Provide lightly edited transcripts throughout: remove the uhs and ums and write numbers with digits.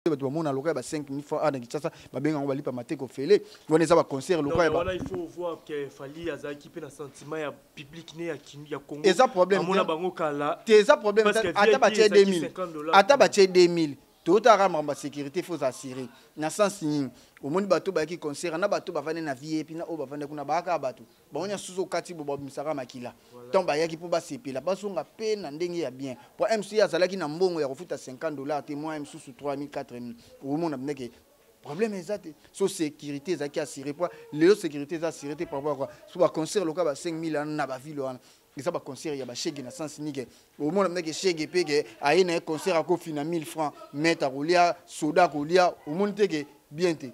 Bato bamona lokola ba 5000 francs awa na Kinshasa, babenga yango balipa mateko ofele. Wana eza baconcert lokola ya wana. Il faut voir que Fally azalaki mpe na sentiment ya public ne ya Congo. Eza problème. Amona bango kala. Te, eza problème. Ata batie 2000, ata batie 2000, totaka makambo ya sécurité, faut assurer na sens nini? Omoni bato bayaki concert na bato bavandi na VIP na oyo bavandi kuna, bayaka bato bango nyonso. Soki okati bo babimisaka makila, ntango bayaki mpo basepela, bazonga mpe na ndenge ya bien, po MC azalaki na mbongo ya kofuta 50 $ te, mwa mosusu 3000, 4000. Omona ndeke problème eza te. So sécurité ezalaki assuré, po lelo sécurité eza assuré te par rapport so baconcert lokola ba 5000 wana na baville wana, eza baconcert ya bashege na sens nike. Omona ndeke shege mpe ke aye na ye concert, akofina 1000 francs, mete akolia soda, akolia. Omoni te ke bien te.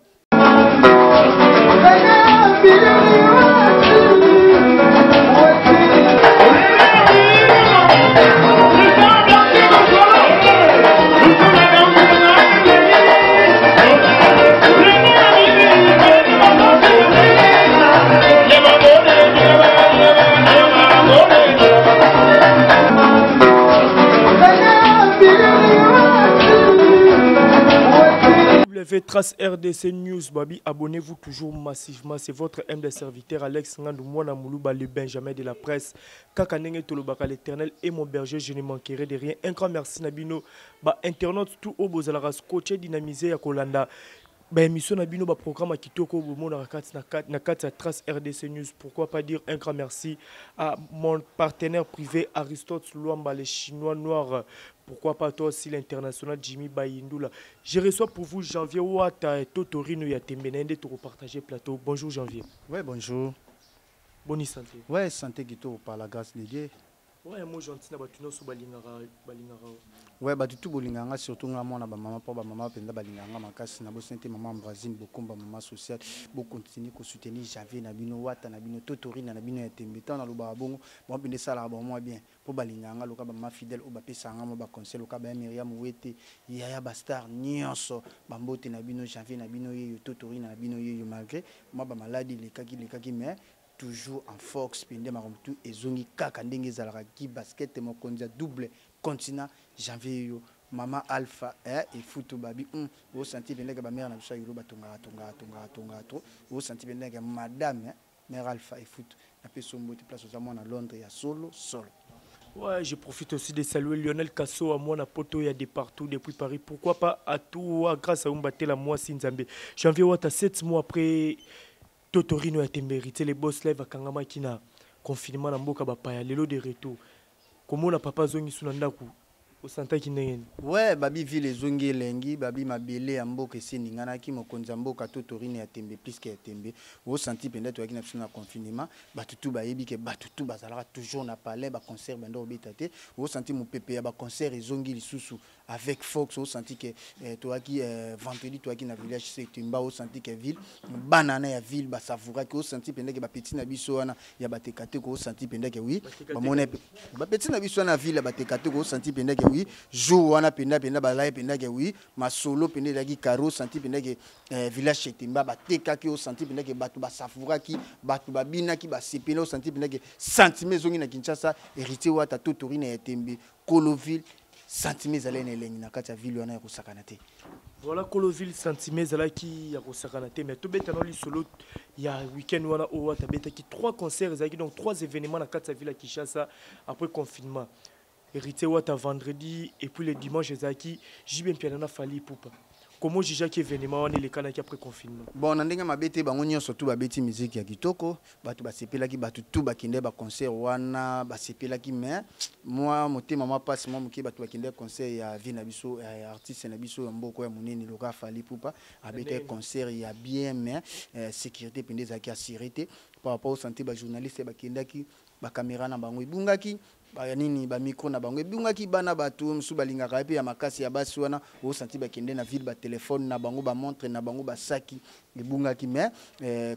Trace RDC News, Babi, abonnez-vous toujours massivement. C'est votre humble serviteur Alex Ngandou, Mwana Moulouba, le Benjamin de la presse. Kaka ndenge tolobaka, l'Éternel est mon berger, je ne manquerai de rien. Un grand merci na bino, ba internautes tout oyo bozalaka scotché, dynamisé ya kolanda ba émission na bino, ba programme ya kitoko bomonaka kati na kati ya Trace RDC News. Pourquoi pas dire un grand merci à mon partenaire privé Aristote Luamba, le Chinois noir. Pourquoi pas toi aussi, l'international Jimmy Bayindoula. Je reçois pour vous Janvier Wata et Totorino ya Tembe na nde partager plateau. Bonjour Janvier. Ouais, bonjour. Bonne santé? Ouais, santé kitoko par la grâce de Dieu. Ouais, moi gentil na bato nyonso balingaka balingaka. Ouais, bato tu bolingaka nga, surtout nga mwana bamama, mpo bamama mpenza balingaka nga makasi. Na bosani te mama Ambroisine Bokomba, mama sociale. Bocontinue kosoutenir Janvier na bino, Wata na bino, Totorina na bino ya tembe. Ntango nalobaka bongo, bango mpenza esalaka bango mwa bien, mpo balingaka nga loka bamama fidèle oyo bapesaka nga mwa baconseil, loka baya Miriam Wete, yaya bastar nyonso. Bambote na bino, Janvier na bino yeyo, Totorina na bino yeyo. Malgré mwa bamaladi elekaki lekaki, mais toujours en force mpe nde makambo tu ezongi kaka ndenge ezalaka. Ki basket, mokonzi ya double continent, Janvier yo, mama Alpha efutu babi osanti mpe bamare na biso ya yolo batongaka, tongaka, tongaka, tongaka trop. Osanti mpe ndenge madame mare Alpha efutu, napesi mbote place oza, mwana Londres ya solo solo. Ouais, je profite aussi de saluer Lionel Casso à moi, poto, il y a de partout depuis Paris. Pourquoi pas à tout, grâce à Umbatela, moi, Sinzambe. Janvier Wata, 7 mois après Totorino ya Tembe, le boss live akangamaki na confinement na mboka bapaya, lelo de retour. Komona papa zongi su na ndako, osantaki ndenge nini? Ouais, babi, ville ezongi elengi. Babi, mabele ya mboka esi eninganaki. Mokonzi ya mboka Totorine ya tembe, plus que ya tembe. Osanti mpenza toyaki na biso na confinement, bato tu bayebi ke bato tu bazalaka toujours na palais, baconcert banda kobeta te. Osanti mopepe ya baconcert ezongi lisusu avec force. Osanti ke toyaki vendredi, toyaki na village Setumba. Osanti ke ville, bana na ya ville basavouraki. Osanti mpenza ke bapeti na biso wana ya bateka te, osanti mpenza ke oui, bamona bapeti na biso wana ya ville ya bateka te. Osanti mpenza ke oui, jour wana mpenza mpenza bazalaki mpenza ke oui, masolo mpenza ezalaki karo. Osanti mpenza ke village Setemba batekaki. Osanti mpenza ke bato basavouraki, bato babinaki, basepeli. Osanti mpenza ke sentiment ezongi na Kinshasa. Héritier Wata, Totorina ya tembe, Koloville, sentiment ezalaki na elengi na kati ya ville wana ya kosakana te. Voilà, Koloville, sentiment ezalaki ya kosakana te. Mais tobeta na lisolo ya week-end wana oyo Wata abetaki trois concerts. Ezalaki donc trois événements na kati ya ville ya Kinshasa après confinement. Héritier Wata vendredi, et puis le dimanche ezalaki JB Mpiana na Fally Ipupa. Comment jugeaki événement wana elekanaki après confinement? Bon, na ndenge mabe te. Bango nyonso tu babeti musique ya kitoko, bato basepelaki, bato tu bakende baconcert wana basepelaki. Mais mwa motema mwa mpasi mwa moke, bato bakende concert ya vie na biso, ya artiste na biso ya mboka ya monene loka Fally Ipupa. Abetaki concert ya bien, mais sécurité mpenza ezalaki assuré te par rapport au santé. Bajournaliste bakendaki, bacaméra na bango ebungaki, nini, bamicro na bango ebungaki. Bana bato mosusu balingaka ye mpe ya makasi ya basi wana, osanti bakende na ville, batelefone na bango, bamontre na bango, basaki ebungaki. Mais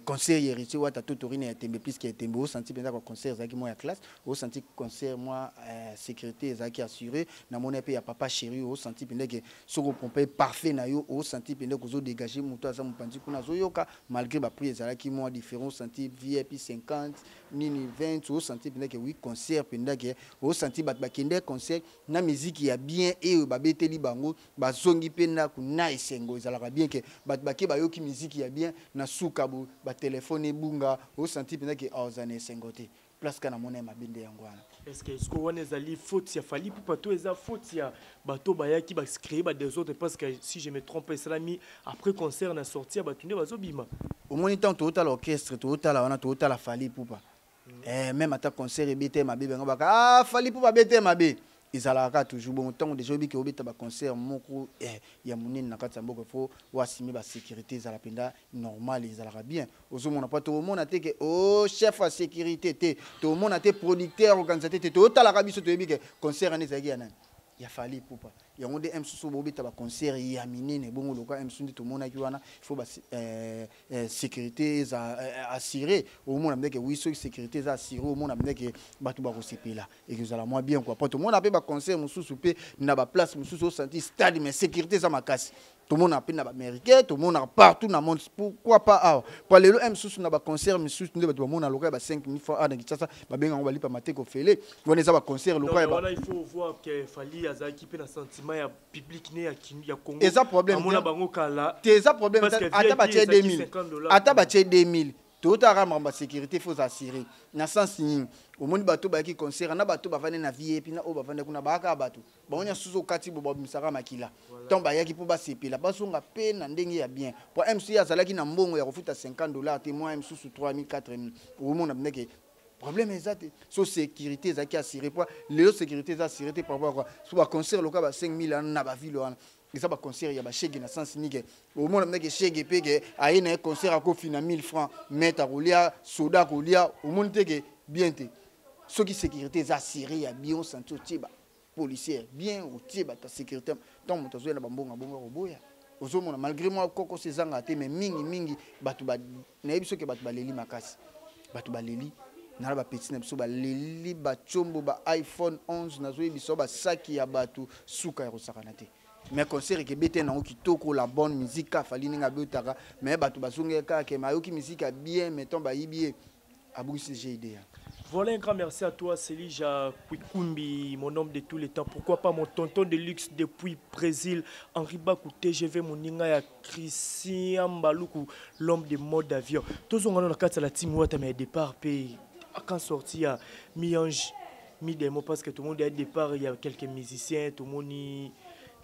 concert Héritier Wata, Totorine ya tembe, plus que ya tembe, osanti mpenza ka concert ezalaki mwa ya classe. Osanti concert mwa sécurité ezalaki assuré. Namoni mpe ya papa chéri, osanti mpenza ke soki opompe parfait na yo, osanti mpenza kozodégage, moto aza mopanzi kuna azoyoka, malgré baprix ezalaki mwa différent. Osanti VIP 50, nini 20, osanti mpenza ke oui, concert mpenza ke Osanti bato bakende concert na miziki ya bien eyo babeteli bango, bazongi mpe ndako na esengo. Ezalaka bien ke bato bake, bayoki miziki ya bien, na suka bo batelefone ebunga. Osanti mpenza ke aoza na esengo te. Place ka namona ya mabe nde yango wana. Est ce que siko wana ezali faute ya Fally Ipupa to eza faute ya bato bayaki bacréer badésordre? Parce que si je me trompe, esalami après concert, na sortie ya bato nde bazobima. Omoni, ntango tootala orchestre, tootala wana, tootala Fally Ipupa. Même ata concert ebete mabe, bango baka: "Ah, Fally Ipupa bete mabe." Ezalaka kaka toujours bongo. Ntango déjà oyebi ke obeta baconcert moko ya monene na kati ya mboka, faut oassumer basécurité ezala mpenza normal, ezalaka bien. Ozomona, po tokomona te ke o chef ya sécurité te, tokomona te producteur, organisateur te. Toyotalaka biso, toyebi ke concert wana ezalaki ya nani? Ya Fally Ipupa. Yango nde mosusu bobeta baconcert ya minene bongo, loka mosusu nde tomonaki wana, il faut sécurité eza assuré. Omona ndeke wi, soki sécurité eza assuré, omona ndeke bato bakosepela, ekozala mwa bien quoi. Po tomona mpe baconcert mosusu mpe na baplace mosusu, osanti stade, mais sécurité eza makasi. Tomona mpe na baaméricain, tomonaka partout na monde, pourquoi pas awa? Po lelo mosusu na baconcert misusu nde bato bamona lokola ya ba 5000 francs awa na Kinshasa, babengango balipa mateko ofele. Wana eza baconcert lokola wana, il faut voir que Fally azalaki mpe na sentiment ya public ne ya Congo. Eza problème. Amona bango kala. Te, eza problème. Ata batie 2000, ata batie 2000, toyotaka makambo ya sécurité, faut assurer na sens nini? Omoni, bato bayaki concert na bato bavandi na VIP na oyo bavandi kuna, bayaka bato bango nyonso. Soki okati bo babimisaka makila, ntango bayaki mpo basepela, bazonga mpe na ndenge ya bien. Po mc azalaki na mbongo ya kofuta 50 $ te, mwa mosusu 3000, 4000. Omona ndeke problème eza te. So sécurité ezalaki assuré, po lelo sécurité eza assuré te par rapport à quoi? So baconcert lokola ba 5000 wana na baville wana, eza baconcert ya bashege na sens nike. Omona ndeke shege mpe ke aye na ye concert, akofina 1000 francs, maître akolia soda, akolia. Omoni te ke bien te. Soki sécurité eza assuré ya bien, osanti otie bapolicière bien, otie bato ya sécurité, ntango moto azoya na bambongo abongo akoboya. Ozomona, malgré mwa kokoso ezangaka te, mais mingimingi bato nayebi soki bato baleli makasi. Bato baleli nala bapeti na biso, baleli batiombo ba iPhone 11, nazoyebisa basaki ya bato, suka ya kosakana te. Mais concert ekebete nango kitoko, la bonne musique ka Fally ndenge abetaka, mais bato bazongaki kaka ke ayoki musique ya bien, mais ntango bayibi ye, abungisi gid. Voilà, un grand merci à toi, Selija Kwikumbi, mon homme de tous les temps. Pourquoi pas mon tonton de luxe depuis Brésil, Henri Bakou, TGV, Moninga, ya Christian Baloukou, l'homme de mode avion. Tous on a la la team Wata, mais départ, puis quand sorti, il y a mi-ange, mi-démon, parce que tout le monde a départ, il y a quelques musiciens, tout le monde,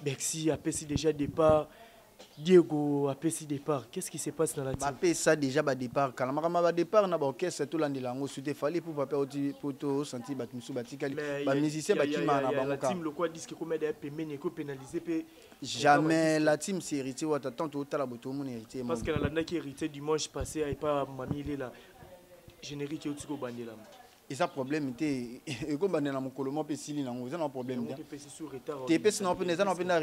Bexi a déjà départ. Diego apesi départ. Qu'est-ce qui se passe dans la team? Bapesa déjà badépart kala. Makambo ya badépart na baorchestre, tolandela yango su te. Fally mpo pape oti po tosanti bato mosusu batikali, bamusicien bakimaka na bango. Kaka lokwa disque ekoma deya pembeni, ekopénaliser mpe. Jamais. La team, c'est Héritier Wata. Tant totala boto, omona Héritier. Parce que nalandaki Héritier dimanche passé epa Mami Lela, générique euti kobandelama. Eza problème te, ekobandela mokolo moko mpe esili nango, eza na problème te. Te, epesi nango mpena, eza na mpena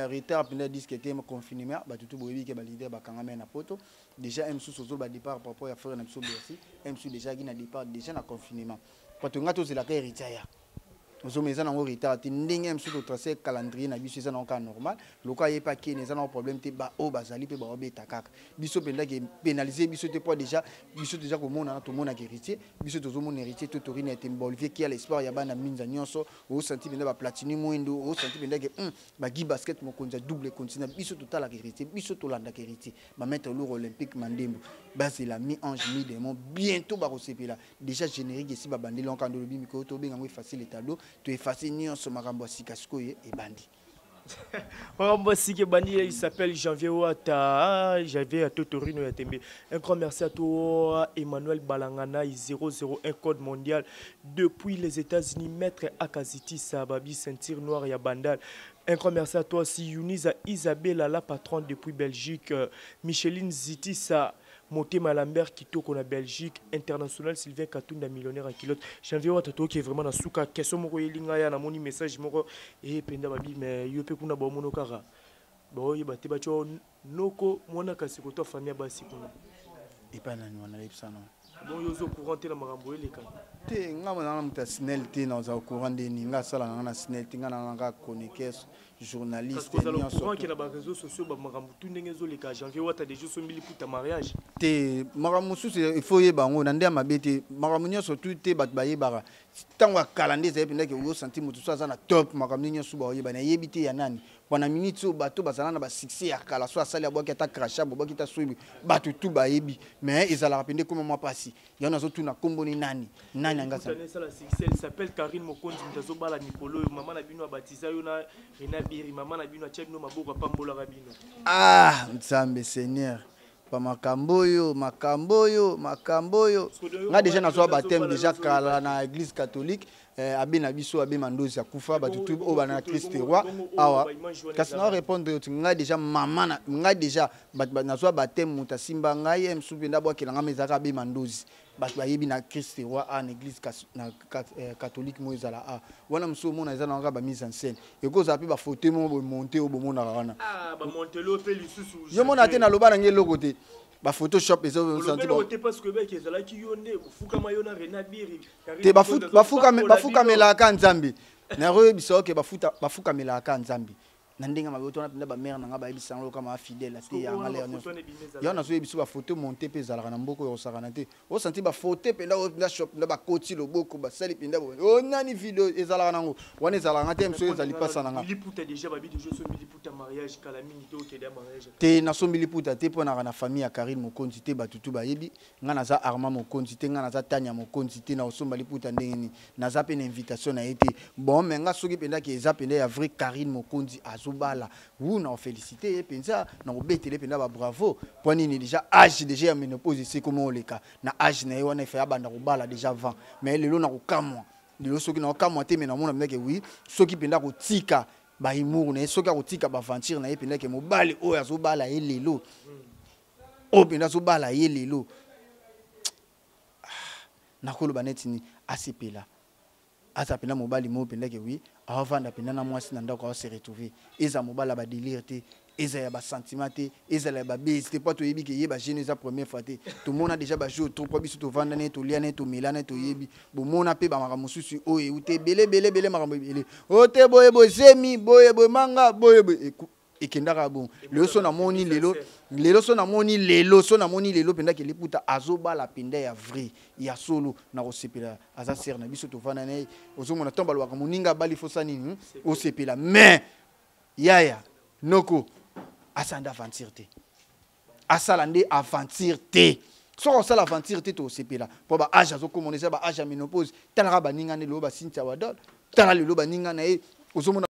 retard mpena disque te. Confinement, bato tu boyebi ke baleader bakangami na poto déjà. Mosusu ozoloba départ par rapport ya frère na biso Bercy, mosusu déjà aki na départ déjà na confinement. Bato nga tozelaka Héritier ya ozoma, eza nango retard te. Ndenge mosusu totrace calendrier na biso, eza nango kaka normal. Lokola ye mpe akende, eza nango problème te. Baoyo bazali mpe baobeta kaka. Biso mpendaki pénaliser biso te, po déjà biso déjà komonana, tomonaka Héritier, biso tozomona Héritier to torine ete Olivier Kia, l'espoir ya bana minza nyonso. Osanti mpenza baplatini mwendo, osanti mpendake bagi basket, mokonzi ya double continent. Biso totalaka Héritier, biso tolandaka Héritier, bamaître lourd olympique mandembo bazela mi ange mi démon, bientôt bakosepela. Déjà générique esi babandeli onkando, olobi mikolo tobenga yango effacer le tableau, toefface nyonso, makambo ya sika sikoyo ebandi. Makambo sika ebandi. Il s'appelle Janvier Wata, Janvier à Totorino ya Tembe. Un grand merci à toi, Emmanuel Balangana 001, code mondial depuis les États-Unis, maître Akaziti Sababi, ceinture noire ya Bandal. Un grand merci à toi aussi, Yunisa Isabella, la patronne depuis Belgique, Micheline Zitissa Motema Lambert Kitoko na Belgique, international Sylvain Katunda, millionnaire à kilote. Janvier Wata, toi qui est vraiment na suka, question moko yelinga ya na moni message moko e penda babi, mais yo pe kuna ba mono kaka. Ba oyeba te ba noko mwana kasi koto famille basi kuna. Epai nani wana? Yebisa no. Bon, yo ozo courant te na makambo eleka? Te, nga na moto ya SNEL te, naza courant ndeni. Nga asala nanga na SNEL te, nga na nga chroniqueur, journaliste. Nyonso ke na baréseaux sociaux, bamakambo tu ndenge ezoleka, Janvier Wata déjà osombi liputa mariage. Te, makambo mosusu il faut oyeba yango na nde ya mabe te. Makambo nyonso tu te bato bayebaka. Ntango ya kala nde ezali mpendaki oyosanti moto so aza na top, makambo nyonso baoyeba. Nayebi te ya nani mpona minute oyo. Bato bazala na basuccès ya kala, so asali, abwaki ata crachat, bobwaki ata soyi, bato tu bayebi. Mais ezalaka mpe nde ekoma mwa mpasi. Yango nazotuna, nkombo ni nani, nani anga? Esala succès, elle s'appelle Karine Mokonzi, moto azobala mikolo oyo. Mama na bino abatiza yo na Rena Biri, mama na bino atia bino maboko, apambolaka bino. Ah, Nzambe, Seigneur, pa makambo oyo, makambo oyo, makambo oyo. Nga déjà nazwa baptême déjà kala na église catholique. Abe na biso, abe Mandozi akufa, bato tu oyo bana na Christ Roi awa. Kasi na répondre yo, ngai déjà, mama na ngai déjà nazwa baptême, moto asimba ngai ye mosusu mpenza abwakela ngai, ma ezalaka abe Mandozi. Bato bayebi na Christ Roi a, na église na catholique moko ezala a wana. Mosusu omona eza na kaka bamise en scène, ekozala mpe bafauteuil moko boye monte oyo bomonaka wana. Yo mona te, naloba nange eloko te, baphotoshop. Te, bafukamelaka Nzambe. Nakoyebisa oke bafukamelaka Nzambe na ndenge mabe otona mpenza. Bamare na nga bayebisa yango kama fidèle te, yanga lere nyonso yango nazoyebi biso. Bafoto monte mpe ezalaka na mboka oyo, kosakana te. Osanti bafoto mpenza oyo mpenza shop mpenza, bakoti loboko, basali mpenza o nani, video ezalaka nango wana, ezalaka nga te. Mosu ezali mpasa na nga te. Nasombi liputa te mpo naka na famille ya Karine Mokonzi te. Bato tu bayebi nga naza Armand Mokonzi te, nga naza Tania Mokonzi te. Na kosomba liputa ndenge nini? Naza mpe na invitation na ye te. Bon, mais nga soki mpenzaki eza mpenza ya vrai, Karine Mokonzi azobala wu, na kofélicité ye mpenza, na kobetele mpenza babravo. Mpo nini? Déjà âge déjà ya ménopause esi ekoma oleka na âge na ye wana, efe abanda kobala déjà avant. Mais lelo na kokamwa, lelo soki na kokamwa te, mais namona mpenzake wi, soki mpenza kotika bahumour na ye, soki akotika baaventure na ye mpenza, ke mobali oyo azobala ye lelo, oyo mpenza azobala ye lelo, nakoloba neti ni asepela, aza mpenza mobali moko mpenza ke wi, aovanda mpenza na mwasi na ndako, aose retrouve. Eza mobali ya badélire te, eza ya basentiment te, ezala ya babese te, mpo toyebi ke ye bagene eza première fois te. Tomona déjà bajour trop, mpo biso tovanda na ye, tolia na ye, tomela na ye, toyebi. Bomona mpe bamakambo mosusu oyo euta ebele ebele ebele, makambo ebele oyo te, boye bozemi, boye boye manga, boye boye ekendaka. Bon, lelo so namoni lelo, lelo so namoni lelo, so namoni lelo mpenza ke liputa azobala mpenza ya vrai, ya solo, na kosepela. Aza sere na biso, tovanda na ye. Ozomona ntango balobaka moninga abali, fosa nini, osepela. Mais yaya noko asala nde aventure te, asala nde aventure te. Soki osala aventure te, tosepela, mpo baage azokomona eza baage ya ménopause. Talaka baninga nde lelo, baCynthia Wadol, tala lelo baninga na ye, ozomona.